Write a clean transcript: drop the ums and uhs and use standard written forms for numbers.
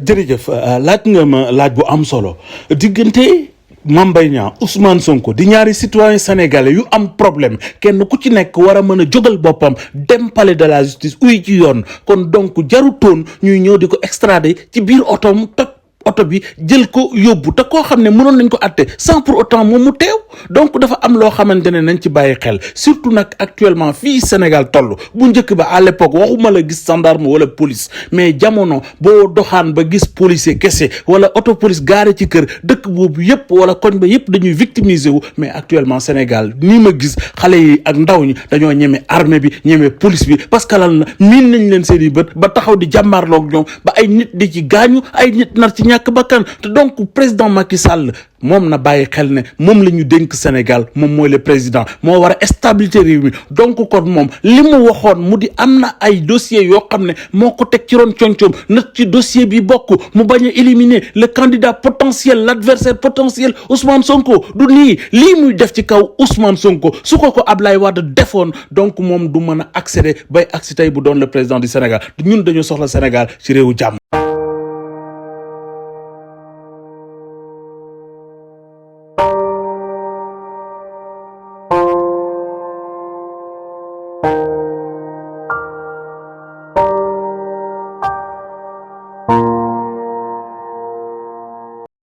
jërëjëf laaj nga ma laaj bu am solo diggante Mame Mbaye Niang Ousmane Sonko di ñaari citoyen sénégalais yu am problème kenn ku ci nekk war a mën a jógal boppam dem palais de la justice uy ci yoon kon donc jarutoon ñuy ñëw di ko extrader ci biir otoom toj oto bi jël ko yóbbu te koo xam ne mënoon nañ ko atte sans pour autant moom mu teew donc dafa am loo xamante ne nañ ci bàyyi xel surtout nag actuellement fii Sénégal toll bu njëkk ba à l'époque waxuma la gis gendarme wala police mais jamono boo doxaan ba gis policier kese wala auto police garé ci kër dëkk boobu yëpp wala koñ ba yëpp dañuy victimiser wu mais actuellement Sénégal ni ma gis xale yi ak ndaw ñi dañoo ñeme armée bi ñeme police bi parce que lan la miin nañ leen seen i bët ba taxaw di jàmmaarloog ñoom ba ay nit di ci gaañu ay nit nar ci ñàkk bakkan te donc président Macky Sall moom na bàyyi xel ne moom la ñu dénk Sénégal moom mooy le président moo war a stabilité réew mi donc kon moom li mu waxoon mu di am na ay dossiers yoo xam ne moo ko teg ci ron coñcoom na ci dossier bi bokk mu bañ a éliminer le candidat potentiel l'adversaire potentiel Ousmane Sonko du nii lii muy def ci kaw Ousmane Sonko su ko Ablaye Wade defoon donc moom du mën a accéder bay agsi tey bu doon le président du Sénégal ñun dañoo soxla Sénégal ci réewu jàmm.